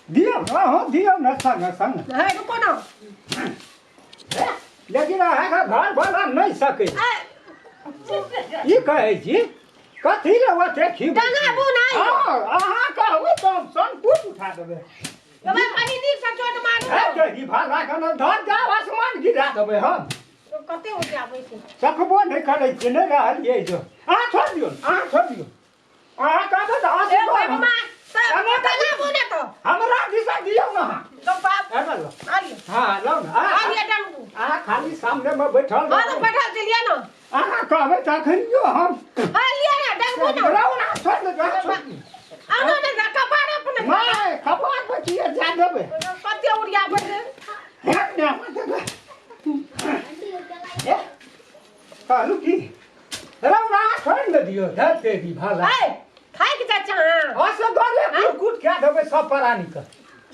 दियौ ने, अहूँ दियौ ने संग संग। हे रुको ना। लेकिन अहाँके घर वाला नहि सकै। ए, ई कहै छी कथी ले ओते खिबै? डंगाबू नहि। हँ, अहाँ कहबै तऽ हम संकुच उठा देबै। तब कनी नीक से चोट मारू। हे तोरी भाला कने धर जाउ, आसमान गिरा देबै हम। कते उठाबै छै? सकबो नहि करै छियै, नहि रहलियै जो। अहाँ छोड़ि दियौ, अहाँ छोड़ि दियौ। अहाँ कहबै तऽ ए आशीर्वाद बाबा, एना तऽ डंगाबू ने तऽ। हमरा दिशा दियौ ने अहाँ। तो बाप एना लो। आलिए। हँ, लौ ने। आलिए डंगू। अहाँ खाली सामनेमे बैठल हाँ तो रहू। बैठल छलियै ने। अहाँ कहबै तऽ अखनियो हम। हाँ लिअ ने, डंगू ने। रहू ने, छोड़ि दियौ, अहाँ छोड़ि दियौ। आनो ने ना कपार अपने। नहि, कपार पर किए जा देबै? कते उड़िया बैठे। हे, ने, हमरा देबै। हे, कहलहुँ की रहू ने, अहाँ छोड़ि ने दियौ। धर तेरी भाला। ए, थाकि जाइ छै अहाँ। असो गले कुट कुट कए देबै सब प्राणी के।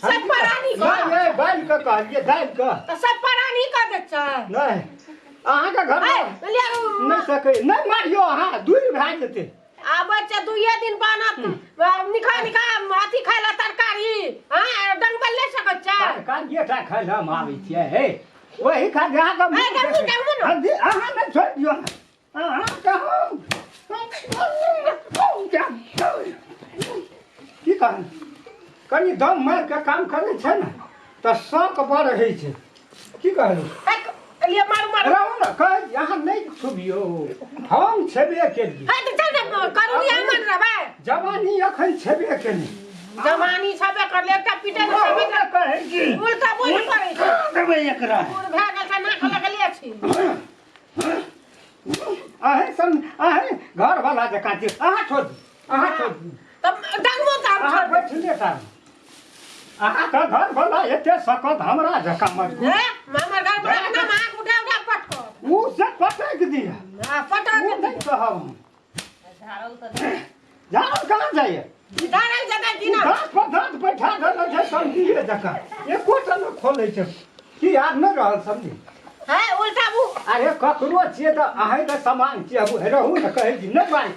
सब प्राणी के? नहि, नहि, बालि के कहलियै, दालि के। तऽ सब प्राणी के दै छै। नहि, अहाँके घर ए, लिअ, नहि सकै, नहि मारियौ अहाँ, दूर भए जेतै। आबै छै दुइए दिन बनत, निखा निखा अथी खाय ला तरकारी। हाँ, डंगबल ले सकैत छै। तरकारी टा खाय लए हम आबै छियै। हे, ओही खातिर अहाँके ए, डंगू, डंगू ने। हाँ जी, अहाँ नहि छोड़ि दियौ ने। अहाँ कहू की कहू, कनि दम मारि कऽ काम करै छै ने तऽ शौक बड़ होइ छै। की कहलहुँ? लिए मारू मारू। रहू ने, कहै छी, अहाँ नहि छुबियौ, हम छेबे केलियै। हे तऽ चल ने, करू नि अमन रहबै। जवानी अखन छेबे केली। जवानी छेबे करले, एकटा पीटे ने रहू छेबे ने, कहै छी। उल्टा बोल पड़ै छै। देबै एकरा। बूढ़ भए गेल छै, नाक लगले छी। अहें सन अहें घर वाला जकाँ छी। अहाँ छोड़ दियौ, अहाँ छोड़ दियौ। तब डंगबो तऽ हम अहाँ छोड़। बैठले टा अहाँके घर वाला एते सकत हमरा जकाँ मजबूत। हे, हमर घर वाला के नाम अहाँके उठा उठा पटको। उ से पटक दिया। हाँ, पटक उ दिया। नहि कहब हम। झाड़ल कहाँ जाइए? झाड़ल जेतै कि ना? दाँत पर दाँत बैठा देने छै समझिए जकाँ, एको टा नहि खोलै छै। की आब नहि रहल समझी? है उल्टा मुँह। अरे ककरो छियै तऽ अहीँके समान छियै। अब रहू ने, कहै छी नहि भाइ,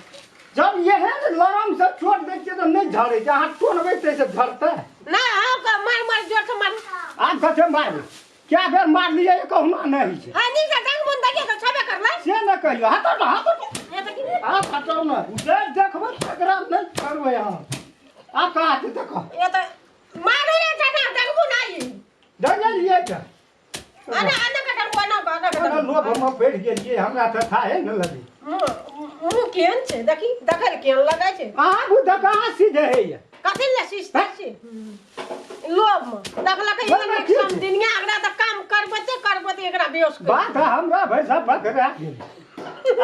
जब एहन लरम से चोट दै छियै तऽ नहि झड़ै छै। अहाँ टोनबै ताहिसँ झड़तै नहि? अहाँ मार मार, जोर से मार। आब कते मारबै? कए बेर मारलियै, कहुना नहि होइ छै। है नीक से डंग मुन देखिए तऽ छेबे करलै। से नहि कहियौ। हटो ने, हटो ने। ये तऽ की आब हटो ने, जे देखबै तकरा नहि छोड़बै अहाँ। आब कहाँ छै देखो। ये तऽ मारू रे जना डंगबू नहि। डंगलियै तऽ अने अने के डंगबू, अने अने के ओना डंगबू। लोभ हम पड़ि गेलियै, हमरा तऽ थाहे ने लगे। मुँह केहन छै देखी, देखल केहन लगै छै। अहाँ बुझ कहाँ सीधे होइए? कथी ले सिस्ते छी लोभ में देखलक? बड़ ई ठीक छै। समदिनिया एकरा तऽ काम करबते करबते एकरा बेहोश कर। बात हमरा भैसा पकड़ा गेल।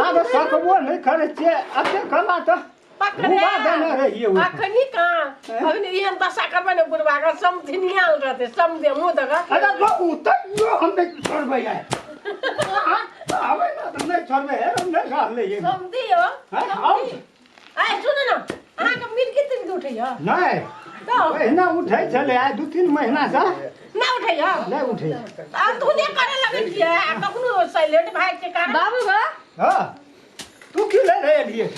आब सकबो नहि करै छियै एते कला तऽ पकड़े घुमा देने रहियै ओहिठाम। अखनी कहाँ? अखनी एहन दशा करबै ने बुढ़वा के, समधिनिया रहतै समधे मुँह दऽ कऽ। अरे तो उतरियो, हम नहि छोड़बै आइ। अहाँ आबै ने तऽ नहि छोड़बै। हे, हम नहि रहलै एहिमे। समधी हो। हैं, आउ। आइ सुनू ने, अहाँके मिर्गी तिर्गी उठैया? नहि। तऽ पहिने उठै छलै, आइ 2-3 महीनासँ नहि उठैया। नहि उठै। आ तू नहि करे लगै छियै आ कखनो साइलेंट भए जाइ छै कारण। बाबू गो। हँ, तू की ले रहे एलियै?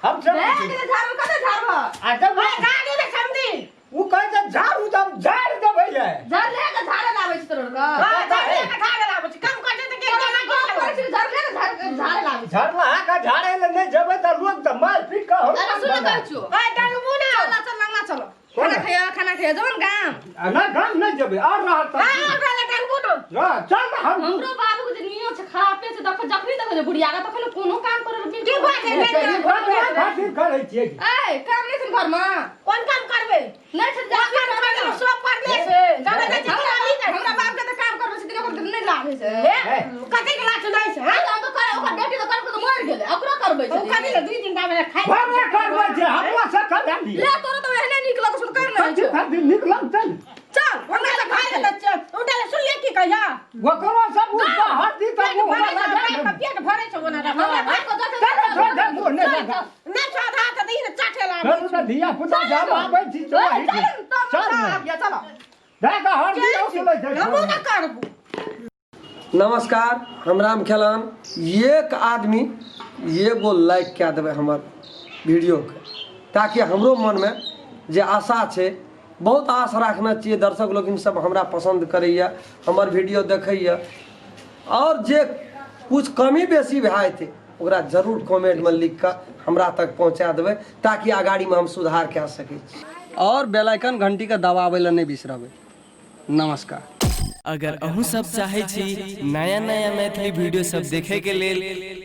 हम चलै भए छी। गेलै झाड़ू, कते झाड़ब? आ जब ए, झाड़ू ने समधी। ओ कहै छै झाड़ू तऽ हम झाड़ि देबै ये। झाड़ ले के झाड़े लाबै छी तोर के। हाँ, झाड़ू के झाड़े लाबै छी। काम करै छै तऽ के तोरा गप करै छी, झाड़ ले के झाड़ झाड़े लाबै छी। झरला के झाड़े ले नहि जेबै तऽ लोक तऽ मारि पीट कऽ अरे सुन, कहै छियौ। ए, डंगबू ने। चल चल, अंगना चलो। कोना? खाना खैया, खाना खैया जाओ ने गाम। आ नहि, गाम नहि जेबै आओर रहल तऽ। हाँ, और रहले डंगबू ने। रह, चल ने हम। हमरो बाबू के जे नियम छै खराबे छै। देख, जखनी देखो जे बुढ़िया के तखन कोनो काम करे की बात है? ई ककरा खातिर करै छियै? ए, काम नहि छै घर में? कोन काम करबै? नहि छै। जा काम करबै सब पढ़ले छै, जाने जाइ छै हमरा कि नहि? हमरा बाप के तऽ काम करबै छै, ओकर नहि लागै छै। हे, कतेक लाख नहि छै? हाँ, हम तऽ कर ओकर बेटी तऽ करके तऽ मरि गेलै, ओकरो करबै ओ छै। कथी ले 2 दिन बाबे खाइ? घरमे करबै छै, हमरो से करा लिअ। ले, तोरा तऽ एहने नीक लगै छौ तऽ कर ने। कथी खातिर नीक लगतै ने? चल, हमरा उनका खाइ ले तऽ उनका ले सुन ले की कहिया। ओकरो सब उठा हड्डी तऽ पेट मुँह भरै वाला छै, जाइ बाप के पेट भरै छै ओना हमरा रखल। बाप के जते चल, छोड़ दे, मुँह नहि लगा। नहि चौधा तऽ दही ने चाटे ला। चलू ने धिया पुता, जब आबै छी चल। चल चल ने। चल। दए कऽ हड्डी उसलै छै। हमहूँ ने करबू। नमस्कार, हम राम खेलान। एक आदमी एगो लाइक कए देबै हमर वीडियोके, ताकि हमरो मनमे जे आशा छै बहुत आश राखने छियै दर्शक लोकिन सब हमरा पसन्द करैए, हमर वीडियो देखैए। आओर जे कुछ कमी बेसी भए जेतै ओकरा जरूर कमेंटमे लिख कऽ हमरा तक पहुँचा देबै, ताकि अगाड़ीमे हम सुधार कए सकै छी। आओर बेल आइकन घंटीके दबाबै लए नहि बिसरबै। नमस्कार। अगर अहूँ सब चाहै छी नया नया मैथिली वीडियो सब देखे के लेल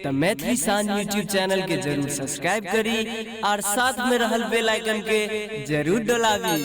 तऽ मैथिली शान यूट्यूब चैनल के जरूर सब्सक्राइब करी और साथ में रहल बेल आइकन के जरूर डोलाबी।